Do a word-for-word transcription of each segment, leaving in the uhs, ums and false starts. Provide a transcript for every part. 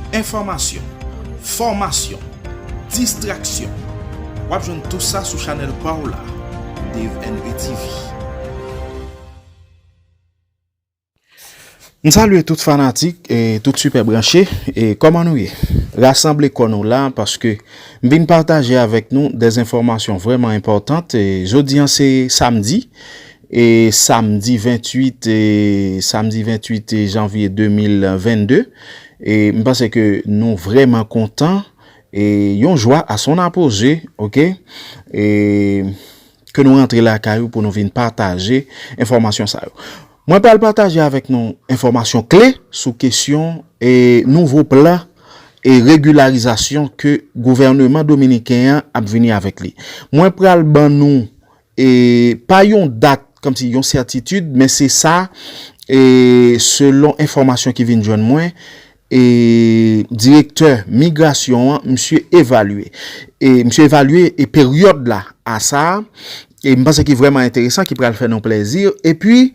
Enfòmasyon, fòmasyon, distraksyon. W ap jwenn tout sa sou chanèl pa w la, Dave N E T V. M salye tout fanatik e tout sipè branche. E kòman nou ye? Rasanble kò nou la paske m vin pataje avèk nou dè enfòmasyon vrèman enpòtan. E jodi a se samdi, e samdi venntuit, e samdi venntuit janvye de mil vennde. E m panse ke nou vrèman kontan. E yon jwa à son apogée, oke? E ke nou rantre lakay ou pou nou vin pataje enfòmasyon sa yo. Mwen pral pataje avèk nou enfòmasyon kle sou kesyon e nouvo plan e regilarizasyon ke gouvèneman dominiken an ap vini avèk li. Mwen pral ban nou e pa yon dat kòmsi yon sètitid, men se sa e selon enfòmasyon ki vin jwenn mwen, e direktè migrasyon an, misye evalye. E misye evalye e peryòd la a sa, e m panse ki vrèman enteresan, ki pral fè nou plèzi. Epi,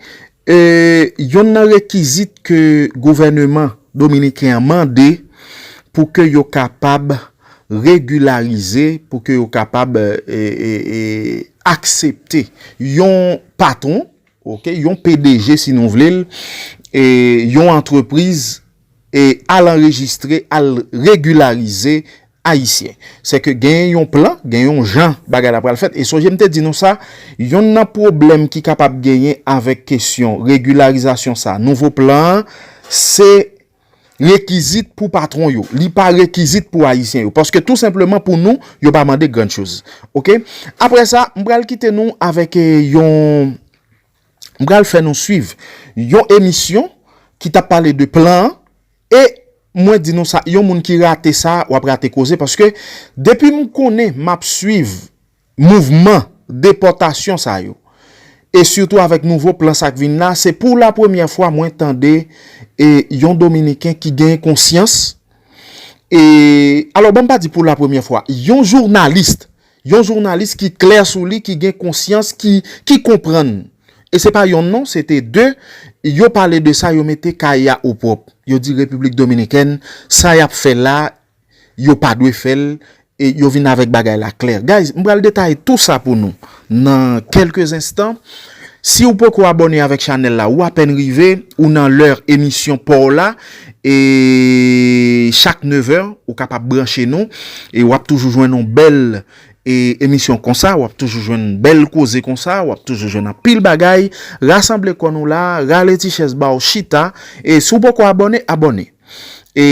e, yonn nan rekizit ke gouvèneman dominiken an mande pou ke yo kapab regilarize, pou ke yo kapab, e, e, e, aksepte yon patwon, oke, yon P D G si nou vle l, e yon antrepriz, e al anrejistre, al regilarize Ayisyen. Se ke gen yon plan, gen yon jan bagay la pral fèt. E sonje m te di nou sa, yonn nan pwoblèm ki kapab genyen avèk kesyon regilarizasyon sa, nouvo plan an, se rekizit pou patwon yo. Li pa rekizit pou Ayisyen yo. Paske tou senpleman pou nou, yo pa mande grann choz. Oke? Apre sa, m pral kite nou avèk, e, yon, m pral fè nou swiv yon emisyon ki t ap pale de plan an. E mwen di nou sa, yon moun ki rate sa, w ap rate koze. Paske depi m konnen m ap swiv mouvman depòtasyon sa yo, e sitou avèk nouvo plan sa k vin la, se pou la premyè fwa mwen tande e yon Dominiken ki gen konsyans. E alò, ban m pa di pou la premyè fwa, yon jounalis, yon jounalis ki klè sou li, ki gen konsyans, ki, ki konprann. E se pa yonn non, se te de. Yo pale de sa, yo mete kay a opwòp. Yo di Repiblik Dominikèn, sa y ap fè la, yo pa dwe fè l, e yo vin avèk bagay la klè. Guys, m pral detaye tou sa pou nou nan kèlke enstan. Si w poko abòne avèk chanèl la, ou apèn rive, ou nan lè emisyon pa w la, e chak nevè, ou kapab branche nou, e w ap toujou jwenn yon bèl, e, emisyon konsa, w ap toujou jwenn bèl koze konsa, w ap toujou jwenn anpil bagay. Rasanble kò nou la, rale ti chèz ba w chita, e si w poko abòne, abòne. E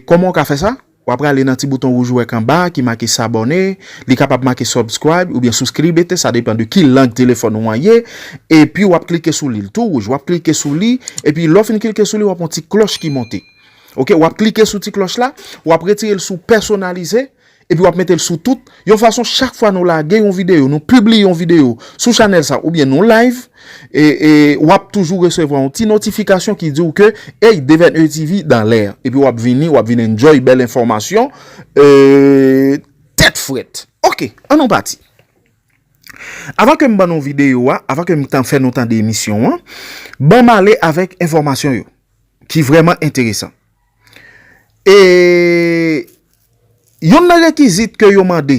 kòman w ka fè sa? W ap prale nan ti bouton wouj ou wè k anba a ki make s'abonner, li kapab make subscribe oubyen souskribete, sa depann de ki lang telefòn ou an ye, epi w ap klike sou li, l tou wouj, w ap klike sou li, epi lè w fin klike sou li, w ap wè yon ti klòch ki monte. Oke, w ap klike sou ti klòch la, w ap retire l sou pèsonalize, epi w ap mete l sou tout, yon fason chak fwa nou lage yon videyo, nou pibliye yon videyo sou chanèl sa oubyen nou live, e, e w ap toujou resevwa yon ti notifikasyon ki di w ke, hey, Deven E T V dans l'air. Epi w ap vini, w ap vin enjoy bèl enfòmasyon, e, tèt frèt. Oke, ann nou pati. Avan ke m ban nou videyo a, avan ke m tan fè nou tande emisyon an, ban m ale avèk enfòmasyon yo, ki vrèman enteresan. E yonn nan rekizit ke yo mande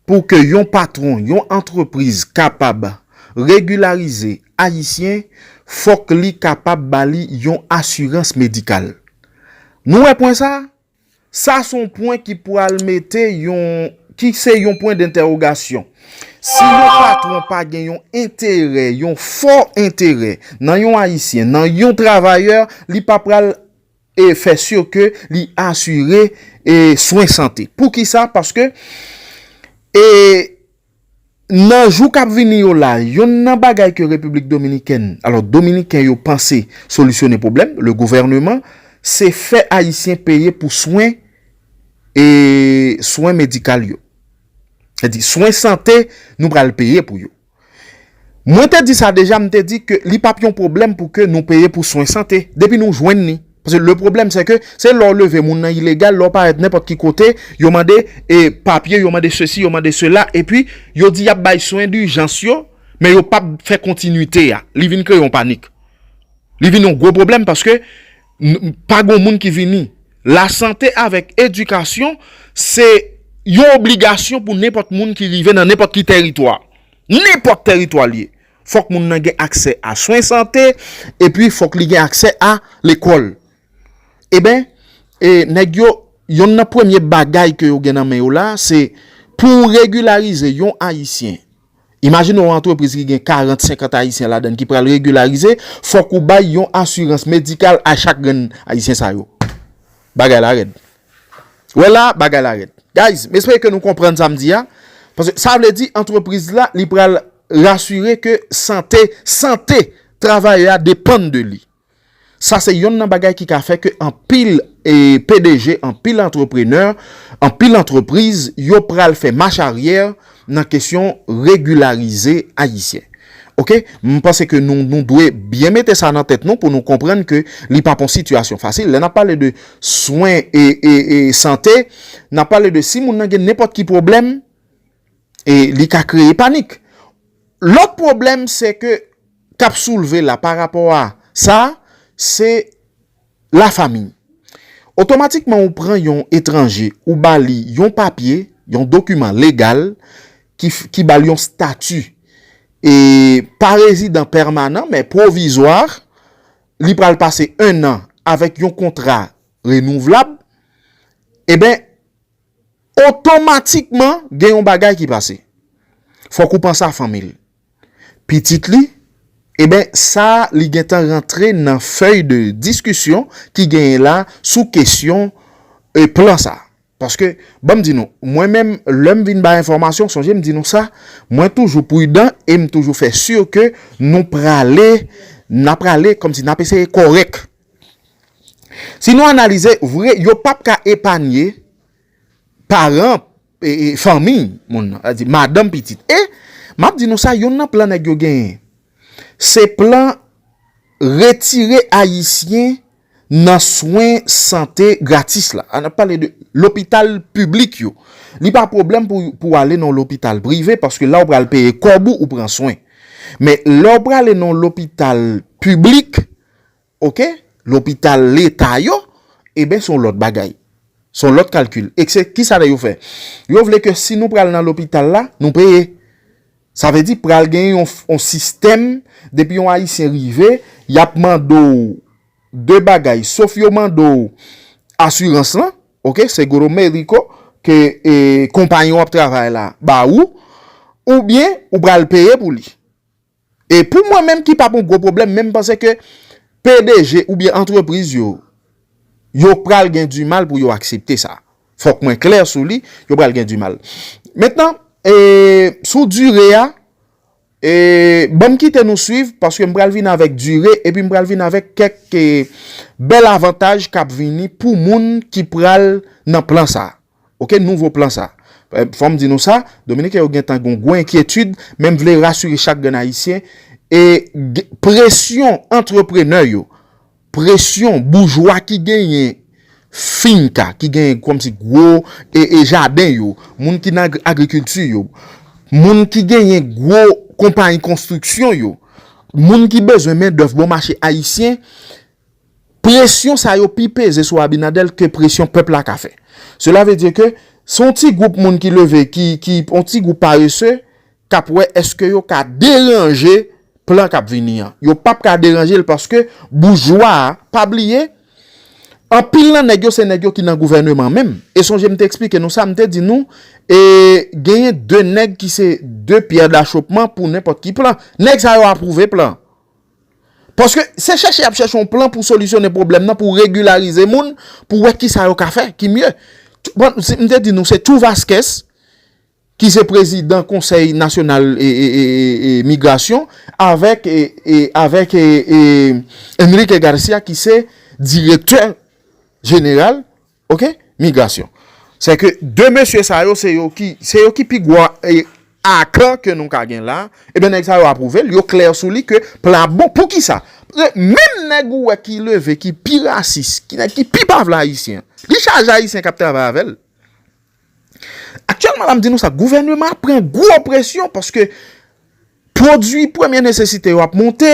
pou ke yon patwon, yon antrepriz kapab regilarize Ayisyen, fòk li kapab ba li yon asirans medikal. Nou wè pwen sa? Sa se yon pwen ki pral mete yon, ki se yon pwen dentèwogasyon. Si yon patwon pa gen yon enterè, yon fò enterè nan yon Ayisyen, nan yon travayè, li pa pral e fè si ke li asire e swen sante. Poukisa? Paske e nan jou k ap vini yo la, yonn nan bagay ke Repiblik Dominikèn, alò Dominiken yo panse solisyone pwoblèm, le gouvernement, se fè Ayisyen peye pou swen e swen medikal yo. Sètadi swen sante nou pral peye pou yo. Mwen te di sa deja, m te di ke li p ap yon pwoblèm pou ke nou peye pou swen sante, depi nou jwenn li. Paske le pwoblèm, se ke se lè w leve moun nan ilegal, lè w parèt nenpòt ki kote, yo mande e papye, yo mande sesi, yo mande sela, epi yo di y ap bay swen dijans yo, men yo p ap fè kontinite a. Li vin kreye yon panik. Li vin yon gwo pwoblèm paske n-, pa gon moun ki vini lasante avèk edikasyon, se yon obligasyon pou nenpòt moun ki rive nan nenpòt ki tèritwa. Nenpòt tèritwa l ye. Fòk moun nan gen aksè a swen sante, epi fòk li gen aksè a lekòl. Eben, e, nèg yo, yonn nan premye bagay ke yo gen nan men yo la, se pou regilarize yon Ayisyen. Imajine yon antrepriz ki gen karant, senkant Ayisyen ladan l ki pral regilarize, fòk ou bay yon asirans medikal a chak grenn Ayisyen sa yo. Bagay la rèd. Wè la, bagay la rèd. Guys, m espere ke nou konprann sa m di a. Paske sa vle di antrepriz la, li pral rasire ke sante, sante travayè a depann de li. Sa se yonn nan bagay ki ka fè ke anpil, e, P D G, anpil antreprenè, anpil antrepriz, yo pral fè mach aryè nan kesyon regilarize Ayisyen. Oke? M panse ke nou, nou dwe byen mete sa nan tèt nou pou nou konprann ke li pa p on sitiyasyon fasil. Lè n ap pale de swen e, e, e sante, n ap pale de si moun nan gen nenpòt ki pwoblèm, e li ka kreye panik. Lòt pwoblèm, se ke k ap soulve la pa rapò a sa, se lafanmi. Otomatikman, ou pran yon etranje, ou ba li yon papye, yon dokiman legal ki, f- ki ba l yon stati, e pa rezidan pèmanan, men pwovizwa, li pral pase en an avèk yon kontra renouvlab, eben, otomatikman, gen yon bagay ki pase. Fòk ou panse a fanmi l. Pitit li, eben, sa li gentan rantre nan fèy de diskisyon ki genyen la sou kesyon, e, plan sa. Paske, ban m di nou, mwen menm, lè m vin bay enfòmasyon, sonje m di nou sa, mwen toujou pridan e m toujou fè si ke nou prale, n a prale kòmsi n ap eseye kòrèk. Si nou analize, vre, yo p ap ka epanye paran, e, e, fanmi moun nan, sa di madanm, pitit. E, m ap di nou sa, yonn nan plan nèg yo genyen, se plan retire Ayisyen nan swen sante gratis la. An ap pale de lopital piblik yo. Li pa pwoblèm pou, pou ale nan lopital prive, paske la ou pral peye kòb ou, ou pran swen. Men lè w prale nan lopital piblik, oke, lopital leta yo, eben, se yon lòt bagay. Se yon lòt kalkil. E se kisa yo fè? Yo vle ke si nou pral nan lopital la, nou peye. Sa vle di pral gen yon, yon sistèm, depi yon Ayisyen rive, y ap mande w de bagay, sof yo mande w asirans lan, oke, seguro médico, ke, e, konpayi w ap travay la ba ou, oubyen ou pral peye pou li. E pou mwen menm ki p ap yon gwo pwoblèm, men m panse ke P D G oubyen antrepriz yo, yo pral gen dimal pou yo aksepte sa. Fòk mwen klè sou li, yo pral gen dimal. Mentnan, e, sou dire a, e, ban m kite nou swiv, paske m pral vin avèk dire, epi m pral vin avèk kèk, e, bèl avantaj k ap vini pou moun ki pral nan plan sa. Oke, nouvo plan sa. E, fò m di nou sa, Dominiken yo gentan gen yon gwo enkyetid, men m vle rasire chak grenn Ayisyen, e, g- presyon antreprenè yo, presyon boujwa ki genyen finka, ki genyen kòmsi gwo, e, e jaden yo, moun ki nan agri- agrikilti yo, moun ki genyen gwo konpayi konstriksyon yo, moun ki bezwen mendèv bon mache ayisyen, presyon sa yo pi peze sou Abinader ke presyon pèp la ka fè. Cela veut dire que se yon ti gwoup moun ki leve, ki, ki, yon ti gwoup parese, k ap wè èske yo ka deranje plan k ap vini an. Yo p ap ka deranje l paske boujwa a, pa bliye, anpil nan nèg yo se nèg yo ki nan gouvèneman menm. E sonje m te eksplike nou sa, m te di nou, e genyen de nèg ki se de pyè dachopman pou nenpòt ki plan. Nèg sa yo apwouve plan. Paske se chèche y ap chèche yon plan pou solisyone pwoblèm nan, pou regilarize moun, pou wè kisa yo ka fè ki mye. Bon, si m te di nou se Tou Vasquez, ki se prezidan Konsèy Nasyonal e, e, e, e, e Migrasyon, avèk, e, e, avèk e, e, Enrique Garcia, ki se direktè jeneral, oke, migrasyon. Se ke de mesye sa yo, se yo ki, se yo ki pi gwo, e, akan ke nou ka gen la. Ebyen, nèg sa yo apwouve l, yo klè sou li ke plan ap bon. Poukisa? Paske menm nèg ou wè ki leve, ki pi rasis, ki nèg ki pi pa vle Ayisyen, li chaje Ayisyen k ap travay avè l. Aktyèlman la, m di nou sa, gouvèneman ap pran gwo presyon paske pwodui premye nesesite yo ap monte,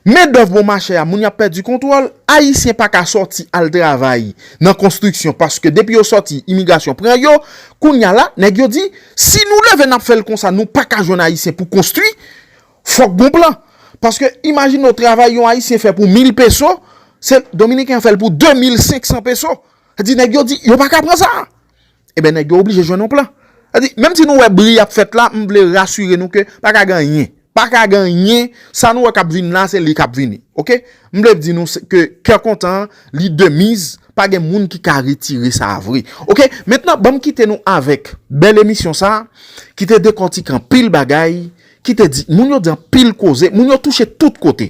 Mendèv bon mache a, moun y ap pèdi kontwòl, Ayisyen pa ka sòti al travay nan konstriksyon, paske depi yo sòti, imigrasyon pran yo. Kounye a la, nèg yo di, si nou leve n ap fè l konsa, nou pa ka jwenn Ayisyen pou konstwi, fòk gon plan. Paske imajine w travay yon Ayisyen fè pou mil peso, se Dominiken an fè l pou de mil senk san peso. Sa di nèg yo di, yo pa ka pran sa. Ebyen, nèg yo oblije jwenn yon plan. Sa di, menm si nou wè bri ap fèt la, m vle rasire nou ke pa ka gen anyen. Pa ka gen anyen, sa nou wè k ap vin la, se li k ap vini. Oke? M vle di nou se- ke kè kontan, li de miz, pa gen moun ki ka retire sa vre. Oke? Mentnan, ban m kite nou avèk bèl emisyon sa, ki te dekòtike anpil bagay, ki te di, moun yo di anpil koze, moun yo touche tout kote.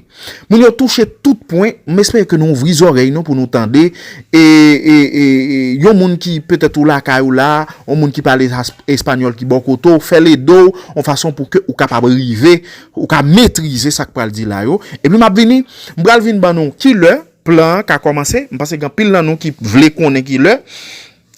Moun yo touche tout pwen, m espere ke nou ouvri zòrèy nou pou nou tande, e, e, e, e, yon moun ki petèt ou lakay ou la, yon moun ki pale as- espanyòl ki bò kote w, fè l ede w, yon fason pou ke ou kapab rive, ou ka metrize sa k pral di la yo. Epi m ap vini, m pral vin ban nou ki lè plan an ka kòmanse, m panse gen anpil nan nou ki vle konnen ki lè.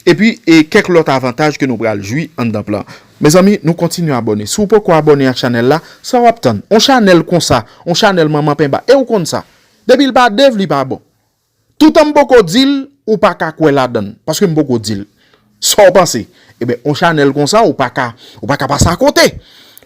Epi, e kèk lòt avantaj ke nou pral jwi anndan plan. Mezanmi, nou kontinye abòne. Si w poko abòne ak chanèl la, sa w ap tann? On chanèl konsa, on chanèl manman penba, e ou konn sa. Depi l pa Dave, li pa bon. Toutan m poko di l, ou pa ka kwè ladan l, paske m poko di l. Sa w panse? Ebyen, on chanèl konsa, ou pa ka, ou pa ka pase akote.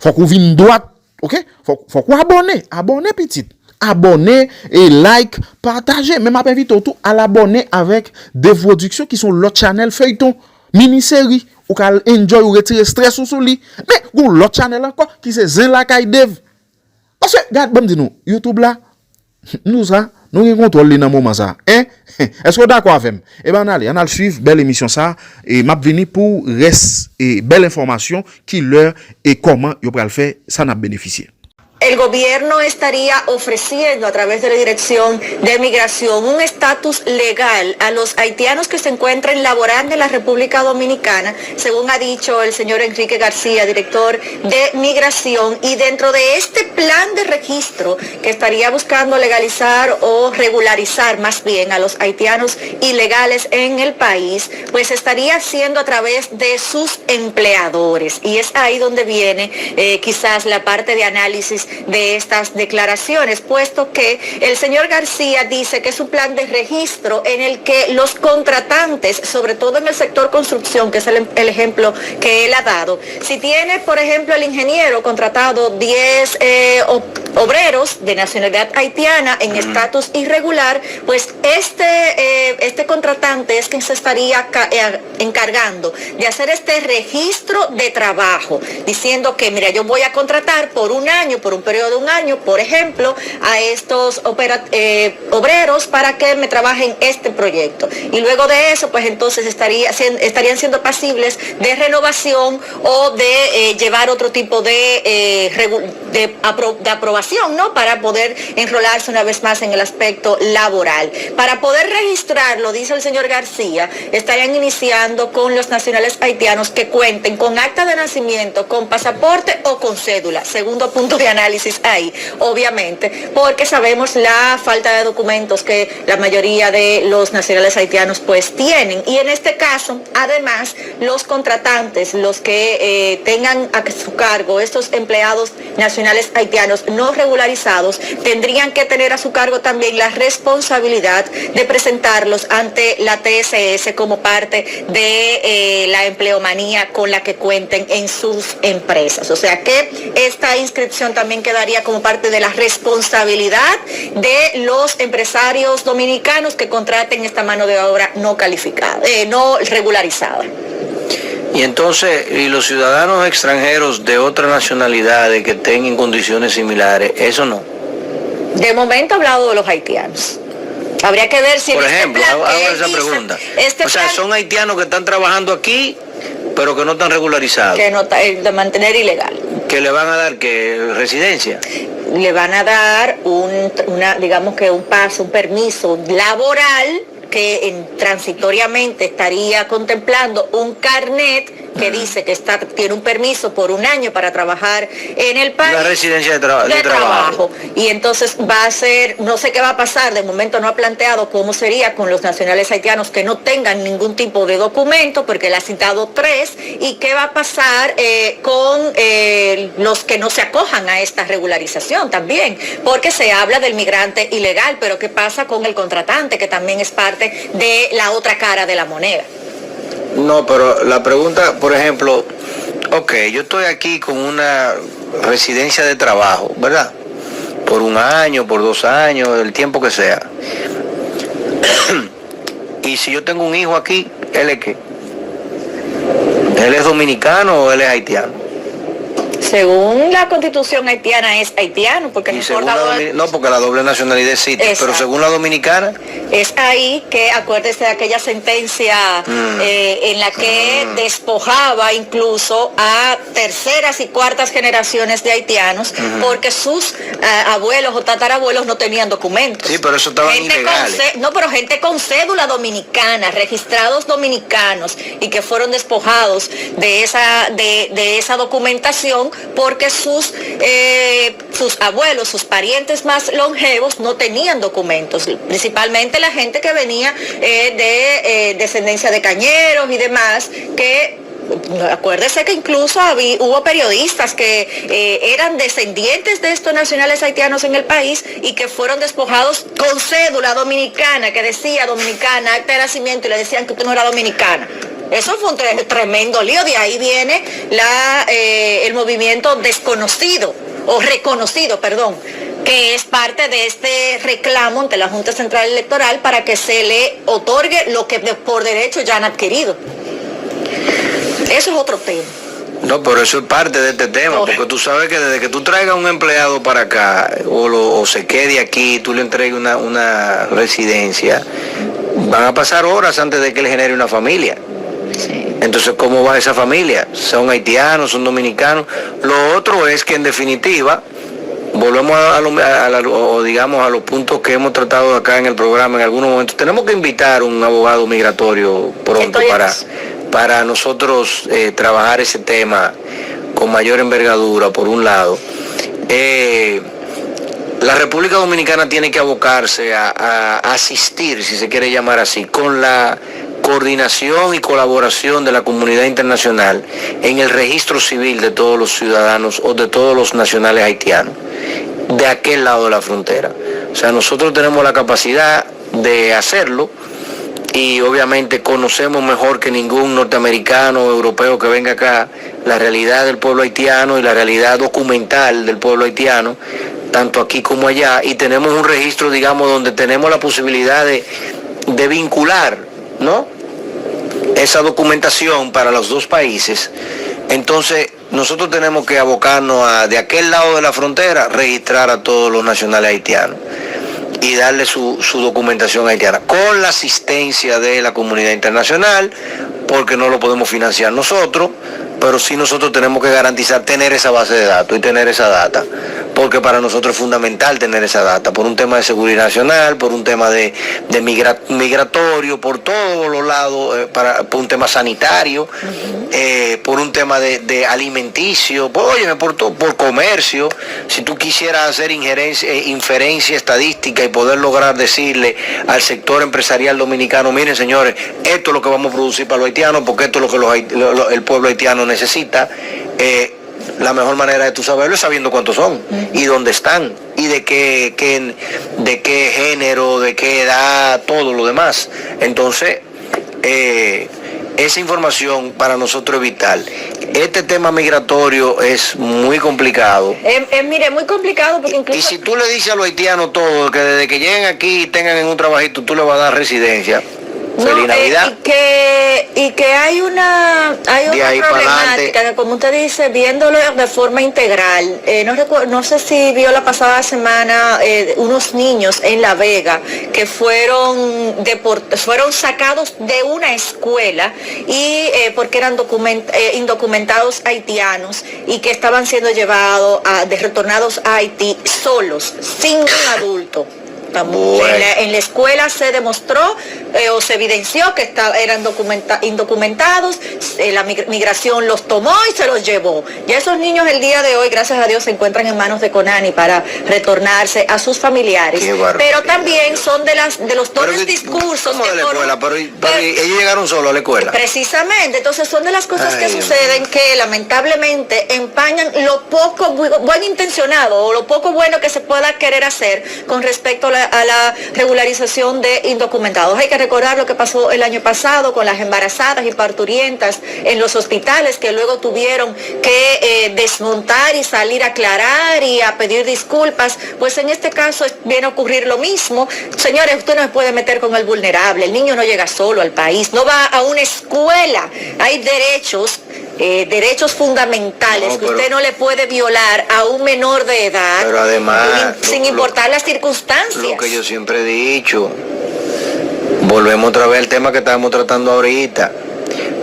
Fòk ou vin dwat, oke? Fòk, fòk ou abòne, abòne pitit. Abòne, e like, pataje. Men m ap envite w tou al abòne avèk Dave Production, ki se yon lòt chanèl feyton, mini seri. Ou ka al enjoy, ou retire strès ou sou li. Men, gon lòt chanèl ankò, ki se Zen Lakay Dave. Paske, gad, ban m di nou, YouTube la, nou sa, nou gen kontwòl li nan moman sa. En? Èske w dakò avè m? Ebyen, ann ale, ann al swiv bèl emisyon sa, e m ap vini pou rès e bèl enfòmasyon, ki lè e kòman yo pral fè sa n ap benefisye. El gobierno estaría ofreciendo a través de la Dirección de Migración un estatus legal a los haitianos que se encuentren laborando en la República Dominicana, según ha dicho el señor Enrique García, director de Migración, y dentro de este plan de registro que estaría buscando legalizar o regularizar más bien a los haitianos ilegales en el país, pues estaría siendo a través de sus empleadores. Y es ahí donde viene eh, quizás la parte de análisis de estas declaraciones, puesto que el señor García dice que es un plan de registro en el que los contratantes, sobre todo en el sector construcción, que es el, el ejemplo que él ha dado, si tiene, por ejemplo, el ingeniero contratado diez eh, obreros de nacionalidad haitiana en estatus irregular, pues este, eh, este contratante es quien se estaría eh, encargando de hacer este registro de trabajo, diciendo que, mira, yo voy a contratar por un año, por un periodo de un año, por ejemplo, a estos eh, obreros para que me trabajen este proyecto. Y luego de eso, pues entonces estaría, estarían siendo pasibles de renovación o de eh, llevar otro tipo de, eh, de, de aprobación, ¿no? Para poder enrolarse una vez más en el aspecto laboral. Para poder registrarlo, dice el señor García, estarían iniciando con los nacionales haitianos que cuenten con acta de nacimiento, con pasaporte o con cédula. Segundo punto de análisis ahí, obviamente, porque sabemos la falta de documentos que la mayoría de los nacionales haitianos pues tienen. Y en este caso, además, los contratantes, los que eh, tengan a su cargo estos empleados nacionales haitianos no regularizados tendrían que tener a su cargo también la responsabilidad de presentarlos ante la T S S como parte de eh, la empleomanía con la que cuenten en sus empresas. O sea que esta inscripción también quedaría como parte de la responsabilidad de los empresarios dominicanos que contraten esta mano de obra no calificada, eh, no regularizada. Y entonces, ¿y los ciudadanos extranjeros de otras nacionalidades que estén en condiciones similares? Eso no. De momento ha hablado de los haitianos. Habría que ver si Por ejemplo, hago esa pregunta. O sea, son haitianos que están trabajando aquí, pero que no están regularizados. Que no, de mantener ilegal. Que le van a dar que residencia. Le van a dar un, una, digamos que un paso, un permiso laboral que en, transitoriamente estaría contemplando un carnet que dice que está, tiene un permiso por un año para trabajar en el país. Una residencia de tra- de trabajo. Y entonces va a ser, no sé qué va a pasar, de momento no ha planteado cómo sería con los nacionales haitianos que no tengan ningún tipo de documento, porque él ha citado tres, y qué va a pasar eh, con eh, los que no se acojan a esta regularización también, porque se habla del migrante ilegal, pero qué pasa con el contratante, que también es parte de la otra cara de la moneda. No, pero la pregunta, por ejemplo, ok, yo estoy aquí con una residencia de trabajo, ¿verdad? Por un año, por dos años, el tiempo que sea. Y si yo tengo un hijo aquí, ¿él es qué? ¿Él es dominicano o él es haitiano? Según la constitución haitiana es haitiano, porque no importa... No, porque la doble nacionalidad existe, pero según la dominicana... Es ahí que, acuérdese de aquella sentencia eh, en la que despojaba incluso a terceras y cuartas generaciones de haitianos porque sus eh, abuelos o tatarabuelos no tenían documentos. Sí, pero eso estaban ilegales. No, pero gente con cédula dominicana, registrados dominicanos y que fueron despojados de esa, de, de esa documentación porque sus, eh, sus abuelos, sus parientes más longevos no tenían documentos, principalmente la gente que venía eh, de eh, descendencia de cañeros y demás, que acuérdese que incluso habí, hubo periodistas que eh, eran descendientes de estos nacionales haitianos en el país y que fueron despojados con cédula dominicana, que decía dominicana, acta de nacimiento, y le decían que usted no era dominicana. Eso fue un tre- tremendo lío, de ahí viene la, eh, el movimiento desconocido o reconocido, perdón, que es parte de este reclamo ante la Junta Central Electoral para que se le otorgue lo que de- por derecho ya han adquirido. Eso es otro tema. No, pero eso es parte de este tema, porque tú sabes que desde que tú traigas un empleado para acá o, lo, o se quede aquí, tú le entregues una, una residencia, van a pasar horas antes de que él genere una familia. Entonces, ¿cómo va esa familia? ¿Son haitianos, son dominicanos? Lo otro es que en definitiva, volvemos a, a lo- a- a la- o digamos a los puntos que hemos tratado acá en el programa en algunos momentos. Tenemos que invitar un abogado migratorio pronto para, para nosotros eh, trabajar ese tema con mayor envergadura, por un lado. Eh, la República Dominicana tiene que abocarse a, a asistir, si se quiere llamar así, con la coordinación y colaboración de la comunidad internacional en el registro civil de todos los ciudadanos o de todos los nacionales haitianos de aquel lado de la frontera. O sea, nosotros tenemos la capacidad de hacerlo y obviamente conocemos mejor que ningún norteamericano o europeo que venga acá la realidad del pueblo haitiano y la realidad documental del pueblo haitiano, tanto aquí como allá, y tenemos un registro, digamos, donde tenemos la posibilidad de, de vincular, ¿no? Esa documentación para los dos países. Entonces, nosotros tenemos que abocarnos a, de aquel lado de la frontera, registrar a todos los nacionales haitianos y darle su, su documentación haitiana, con la asistencia de la comunidad internacional, porque no lo podemos financiar nosotros, pero sí nosotros tenemos que garantizar tener esa base de datos y tener esa data, porque para nosotros es fundamental tener esa data, por un tema de seguridad nacional, por un tema de, de migra- migratorio, por todos los lados, eh, para, por un tema sanitario, eh, por un tema de, de alimenticio, por, óyeme, por, to- por comercio. Si tú quisieras hacer injerencia, eh, inferencia estadística y poder lograr decirle al sector empresarial dominicano, miren señores, esto es lo que vamos a producir para los haitianos, porque esto es lo que los hait- lo- lo- el pueblo haitiano necesita, eh, la mejor manera de tú saberlo es sabiendo cuántos son y dónde están y de qué, qué- de qué género, de qué edad, todo lo demás. Entonces, eh, esa información para nosotros es vital. Este tema migratorio es muy complicado. Eh, eh, mire, muy complicado porque incluso... Y si tú le dices a los haitianos todo, que desde que lleguen aquí y tengan en un trabajito, tú le vas a dar residencia, No, feliz eh, Navidad. Y que, y que hay una, hay De una ahí pa'lante. Problemática que, como usted dice, viéndolo de forma integral, eh, no, recu- no sé si vio la pasada semana eh, unos niños en La Vega que fueron, deport- fueron sacados de una escuela y eh, porque eran document- eh, indocumentados haitianos y que estaban siendo llevados, a, de, retornados a Haití solos, sin un adulto. En la, en la escuela se demostró eh, o se evidenció que esta- eran documenta- indocumentados, eh, la mig- migración los tomó y se los llevó. Ya esos niños el día de hoy, gracias a Dios, se encuentran en manos de Conani para retornarse a sus familiares. Pero también son de las de los dobles discursos que por un- Pero, y- pero ellos llegaron solos a la escuela. Precisamente, entonces son de las cosas que suceden que lamentablemente empañan lo poco bu- buen intencionado o lo poco bueno que se pueda querer hacer con respecto a la, a la regularización de indocumentados. Hay que recordar lo que pasó el año pasado con las embarazadas y parturientas en los hospitales que luego tuvieron que eh, desmontar y salir a aclarar y a pedir disculpas. Pues en este caso viene a ocurrir lo mismo. Señores, usted no se puede meter con el vulnerable. El niño no llega solo al país, no va a una escuela. Hay derechos eh, derechos fundamentales que usted no le puede violar a un menor de edad, pero además, sin importar las circunstancias. Lo que yo siempre he dicho, volvemos otra vez al tema que estábamos tratando ahorita.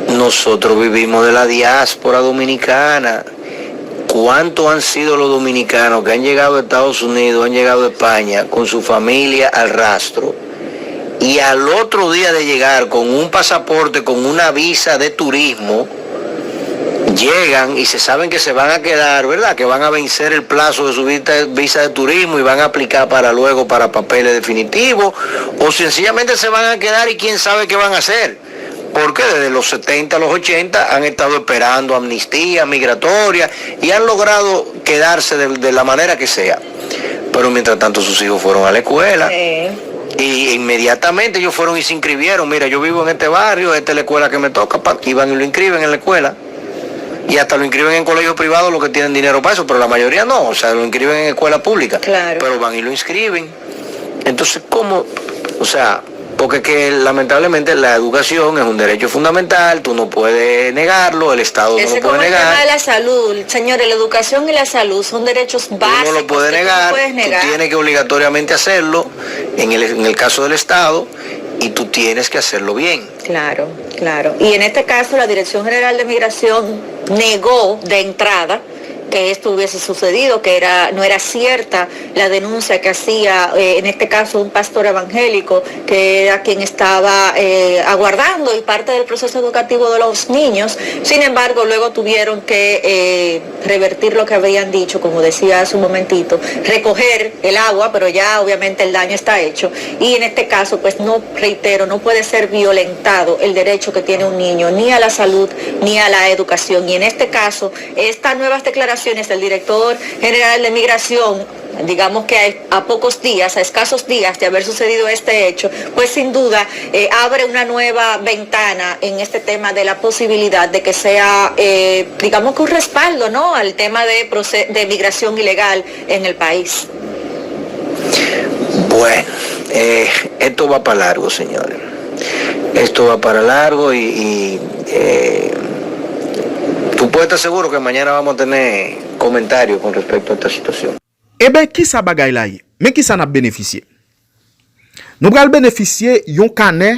Nosotros vivimos de la diáspora dominicana. ¿Cuántos han sido los dominicanos que han llegado a Estados Unidos, han llegado a España con su familia al rastro? Y al otro día de llegar con un pasaporte, con una visa de turismo, llegan y se saben que se van a quedar, ¿verdad? Que van a vencer el plazo de su visa, visa de turismo y van a aplicar para luego para papeles definitivos, o sencillamente se van a quedar y quién sabe qué van a hacer. Porque desde los setenta a los ochenta han estado esperando amnistía migratoria y han logrado quedarse de, de la manera que sea. Pero mientras tanto sus hijos fueron a la escuela. Sí. Y inmediatamente ellos fueron y se inscribieron. Mira, yo vivo en este barrio, esta es la escuela que me toca, pa, y van y lo inscriben en la escuela. Y hasta lo inscriben en colegios privados los que tienen dinero para eso, pero la mayoría no, o sea, lo inscriben en escuela pública. Claro. Pero van y lo inscriben. Entonces, ¿cómo? O sea, porque que lamentablemente la educación es un derecho fundamental, tú no puedes negarlo, el Estado no lo puede negar. Es como el tema de la salud, señores, la educación y la salud son derechos básicos que tú no puedes negar. Tú no lo puedes negar, tú tienes que obligatoriamente hacerlo en el, en el caso del Estado y tú tienes que hacerlo bien. Claro, claro. Y en este caso, la Dirección General de Migración negó de entrada que esto hubiese sucedido, que era, no era cierta la denuncia que hacía, eh, en este caso, un pastor evangélico, que era quien estaba eh, aguardando y parte del proceso educativo de los niños. Sin embargo, luego tuvieron que eh, revertir lo que habían dicho, como decía hace un momentito, recoger el agua, pero ya obviamente el daño está hecho. Y en este caso, pues no, reitero, no puede ser violentado el derecho que tiene un niño ni a la salud ni a la educación. Y en este caso, estas nuevas declaraciones del director general de migración, digamos que a, a pocos días, a escasos días de haber sucedido este hecho, pues sin duda eh, abre una nueva ventana en este tema de la posibilidad de que sea, eh, digamos que un respaldo, ¿no? Al tema de, de migración ilegal en el país. Bueno, eh, esto va para largo, señores. Esto va para largo y, y eh, tú puedes estar seguro que mañana vamos a tener comentarios con respecto a esta situación. Eben, kisa bagay la ye? Men kisa n ap benefisye? Nou pral benefisye yon kanè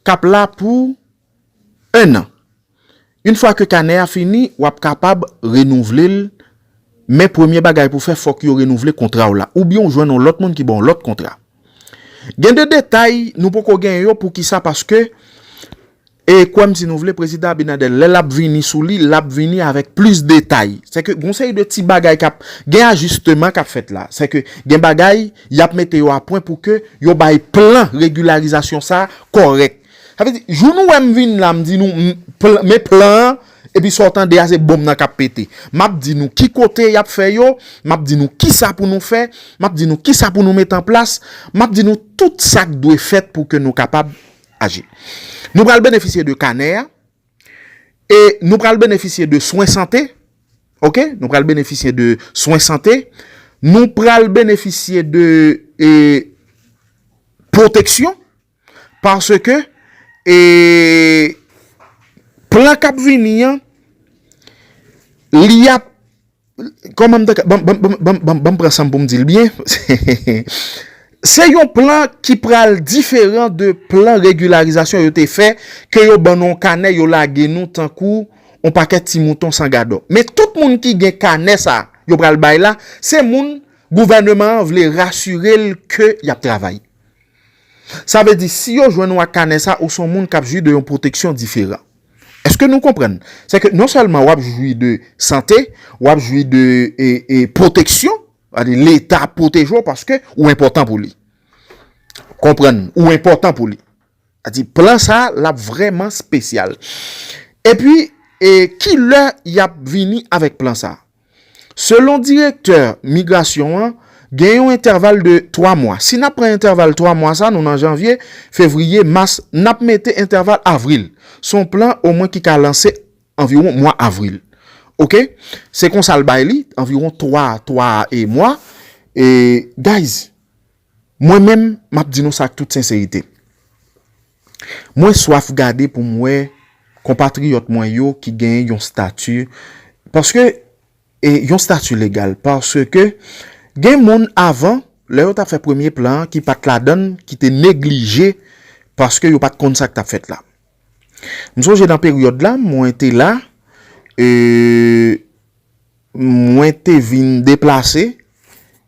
k ap la pou en an. Yon fwa ke kanè a fini, w ap kapab renouvle l, men premye bagay pou w fè, fòk yo renouvle kontra w la, oubyen w jwenn yon lòt moun ki ba w lòt kontra. Gen de detay nou poko genyen yo, poukisa? Paske E kwè m si nou vle, Prezidan Abinader, lè l ap vini sou li, l ap vini avèk plis detay. Sèke gen yon seri de ti bagay k ap, gen ajisteman k ap fèt la. Sèke gen bagay, y ap mete yo a pwen pou ke yo bay plan regilarizasyon sa a kòrèk. Sa vle di, jou nou wè m vin la, m di nou, m, pl-, men plan an, epi sa w tande a, se bonm nan k ap pete. M ap di nou ki kote y ap fè yo, m ap di nou kisa pou nou fè, m ap di nou kisa pou nou mete an plas, m ap di nou tout sa k dwe fèt pou ke nou kapab aji. Nou pral benefisye de kanè a, e nou pral benefisye de swen sante, oke? Nou pral benefisye de swen sante, nou pral benefisye de, e, pwoteksyon, paske, e, plan k ap vini an, li ap Kòman m ta ka, ban, ban, ban, ban, ban, ban m pran san m pou m di l byen. Se yon plan ki pral diferan de plan regilarizasyon yo te fè, ke yo ban nou yon kanè, yo lage nou tankou yon pakèt ti mouton san gadò. Men tout moun ki gen kanè sa, yo pral bay la, se moun Gouvènman an vle rasire l ke y ap travay. Sa vle di, si yo jwenn ou ak kanè sa, ou se yon moun k ap jwi de yon pwoteksyon diferan. Èske nou konprann? Se ke non sèlman w ap jwi de sante, w ap jwi de e, e, pwoteksyon, Leta ap pwoteje w paske ou enpòtan pou li. Konprann, ou enpòtan pou li. Sa di plan sa, l ap vrèman espesyal. Epi, e, kilè y ap vini avèk plan sa? Selon direktè migrasyon an, gen yon entèval de twa mwa. Si n ap pran entèval twa mwa sa, nou nan janvye, fevriye, mas, n ap mete entèval avril. Se yon plan omwen ki ka lanse anviwon mwa avril. Oke? Se konsa l bay li, anviwon twa, twa e mwa. E, guys, mwen menm, m ap di nou sa ak tout senserite. Mwen swaf gade pou m wè konpatriyòt mwen yo ki gen yon stati, paske, e yon stati legal, paske gen moun avan, lè yo t ap fè premye plan an, ki pa t ladan l, ki te neglije, paske yo pa t konn sa k t ap fèt la. M sonje nan peryòd la, mwen te la, e, mwen te vin deplase,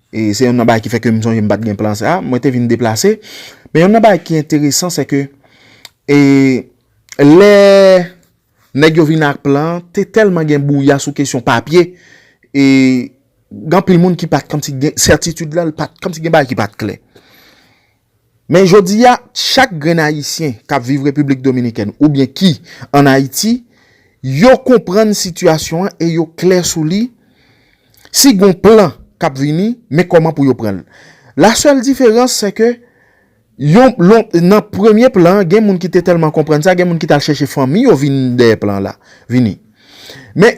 e se youn nan bagay ki fè ke m sonje m pa t gen plan sa, mwen te vin deplase, men youn nan bagay ki enteresan, se ke, e, lè nèg yo vin ak plan an, te tèlman gen bwouya sou kesyon papye, e gen anpil moun ki pa t kòmsi gen sètitid la, l pa t kòmsi gen bagay ki pa t klè. Men jodi a, chak grenn Ayisyen k ap viv Repiblik Dominikèn oubyen ki ann Ayiti, yo konprann sitiyasyon an e yo klè sou li. Si gon plan k ap vini, men kòman pou yo pran l. La sèl diferans, se ke yon, lon, nan premye plan, gen moun ki te tèlman konprann sa, gen moun ki t al chèche fanmi yo vin dèyè plan la, vini. Men,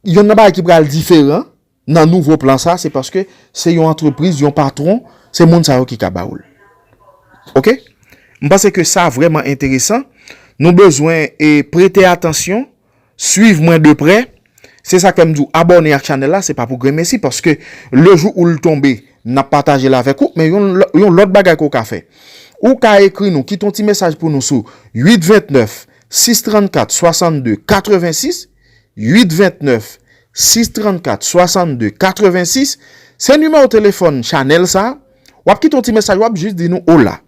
youn nan bagay ki pral diferan, nan nouvo plan sa, se paske se yon antrepriz, yon patwon, se moun sa yo ki ka ba ou l. Oke? M panse ke sa vrèman enteresan. Nou bezwen e prete atansyon, swiv mwen de prè. Se sa k fè m di w abòne ak chanèl la, se pa pou grenmesi, paske le jou ou l tonbe, n ap pataje l avèk ou, men yon, yon lòt bagay ke w ka fè. Ou ka ekri nou, kite yon ti mesaj pou nou sou uit vennèf, sis trannkat, swasannde, katrevensis, uit vennèf, sis trannkat, swasannde, katrevensis, se nimewo telefòn chanèl sa. W ap kite yon ti mesaj, w ap jis di nou ola.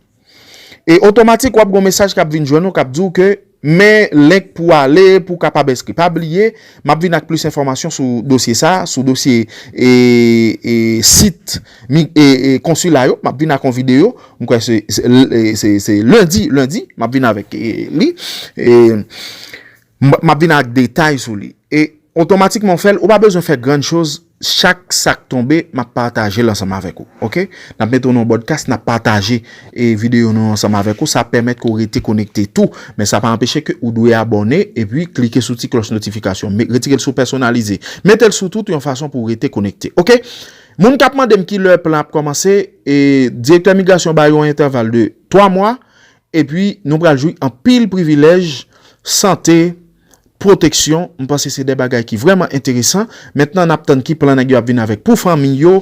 E otomatik, w ap gen yon mesaj k ap vin jwenn ou, k ap di w ke men link pou ale, pou w kapab enskri. Pa bliye, m ap vin ak plis enfòmasyon sou dosye sa, sou dosye e, e sit mi, e, e konsila yo. M ap vin ak yon videyo, m kwè se, se, se, se lendi, lendi, m ap vin avèk e, li. E, M, m ap vin ak detay sou li. E otomatikman w fè l, ou pa bezwen fè grann choz. Chak sa k tonbe, m ap pataje l ansanm avèk ou. Oke? N ap mete w nan yon bòdkas, n ap pataje e videyo nou ansanm avèk ou. Sa ap pèmèt ke w rete konekte tou. Men sa pa anpeche ke ou dwe abòne epi klike sou ti klòch notifikasyon. Me, retire l sou pèsonalize. Mete l sou tout yon fason pou w rete konekte. Oke? Moun k ap mande m kilè plan ap kòmanse, e direktè migrasyon ba yo yon entèval de twa mwa. Epi, nou pral jwi anpil privilèj, sante, pwoteksyon. M panse se de bagay ki vrèman enteresan. Mentnan, n ap tann ki plan nèg yo ap vin avèk pou fanmi yo.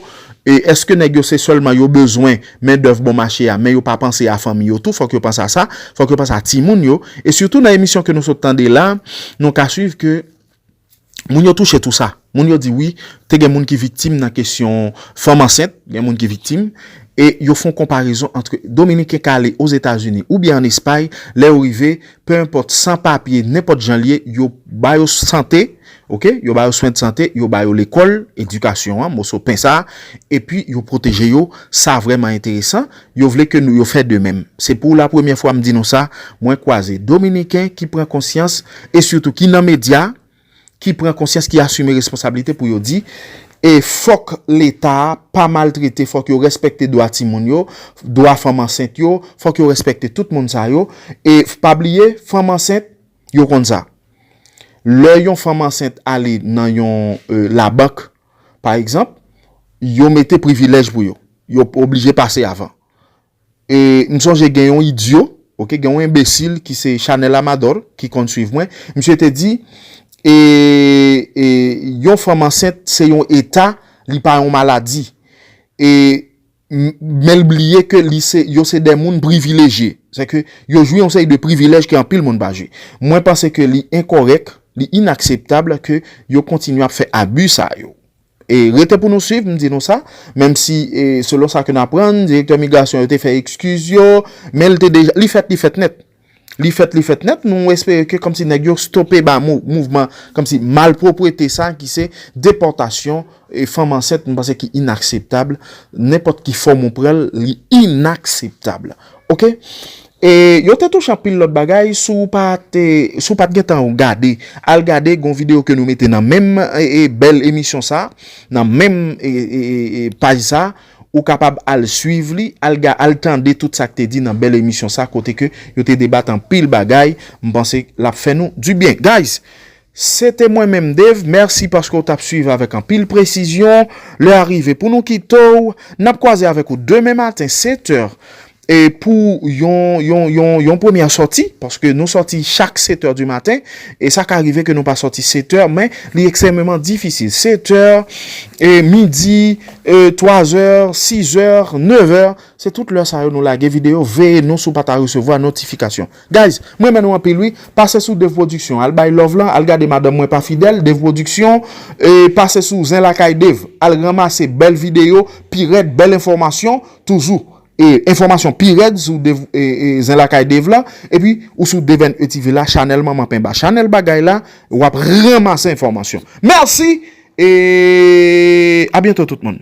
E èske nèg yo se sèlman yo bezwen mendèv bon mache a, men yo pa panse a fanmi yo tou? Fòk yo panse a sa. Fòk yo panse a timoun yo. E sitou nan emisyon ke nou sot tande la, nou ka swiv ke moun yo touche tou sa. Moun yo di wi, te gen moun ki viktim nan kesyon fanm ansent, gen moun ki viktim, e yo fè yon konparezon ant Dominiken k ale Ozetazini oubyen ann Espay, lè yo rive, pe enpòt, san papye, nenpòt jan l ye, yo ba yo sante, oke, yo ba yo swen de sante, yo ba yo lekòl, edikasyon an, moso pen sa, epi yo pwoteje yo, sa vrèman enteresan, yo vle ke nou, yo fè de menm. Se pou la premyè fwa m di nou sa, mwen kwaze Dominiken ki pran konsyans, e sitou ki nan medya, ki pran konsyans, ki asime responsablite pou yo di, e fòk Leta a pa maltrete, fòk yo respekte dwa timoun yo, dwa fanm ansent yo, fòk yo respekte tout moun sa yo, e pa bliye, fanm ansent, yo konn sa. Lè yon fanm ansent ale nan yon e, labank, pa egzanp, yo mete privilèj pou yo. Yo oblije pase avan. E m sonje gen yon idyo, oke, gen yon enbesil ki se Chanel Amador ki konn swiv mwen. Misye te di, e, e yon fanm ansent se yon eta, li pa yon maladi. E m, men l bliye ke li se, yo se de moun privilejye. Se ke yo jwi yon seri de privilèj ke anpil moun pa jwi. Mwen panse ke li enkòrèk, li inakseptab ke yo kontinye ap fè abi sa yo. E rete pou nou swiv, m di nou sa, menm si, e, selon sa ke n aprann, direktè migrasyon yo te fè ekskiz yo, men l te deja, li fèt, li fèt nèt. Li fèt, li fèt nèt, nou espere ke kòmsi nèg yo stope ba mou-, mouvman, kòmsi malpwopwete sa ki se depòtasyon e fanm ansent, m panse ki inakseptab. Nenpòt ki fòm ou pran l, li inakseptab. Oke? E yo te touche anpil lòt bagay, si w pa te, si w pa t gentan gade, al gade, gon videyo ke nou mete nan menm, e, e, bèl emisyon sa, nan menm, e, e, e, e, paj sa, ou kapab al swiv li, al ga-, al tande tout sa k te di nan bèl emisyon sa, kote ke yo te debat anpil bagay, m panse l ap fè nou du bien. Guys, se te mwen menm Dave, mèsi paske w t ap swiv avèk anpil presizyon. Lè a rive pou nou kite w, n ap kwaze avèk ou demen maten, sèt è, e pou yon, yon, yon, yon premyè sòti, paske nou sòti chak sèt è di maten, e sa ka rive ke nou pa sòti sèt è, men li ekstrèmeman difisil. Sèt è, e midi, e twa zè, sis è, nèf è, se tout lè sa yo nou lage videyo, veye nou si w pa ta resevwa notifikasyon. Guys, mwen renmen nou anpil wi, pase sou Dave Production, al bay love lan, al gade madanm mwen pa fidèl, Dave Production, e pase sou Zen Lakay Dave, al ranmase bèl videyo, pi rèd, bèl enfòmasyon, toujou. E enfòmasyon pi rèd sou Dave, e, e, Zen Lakay Dave la, epi ou sou Dave and E T V la, chanèl Manman Penba, chanèl bagay la, w ap ranmase enfòmasyon. Mèsi, e a byento tout moun.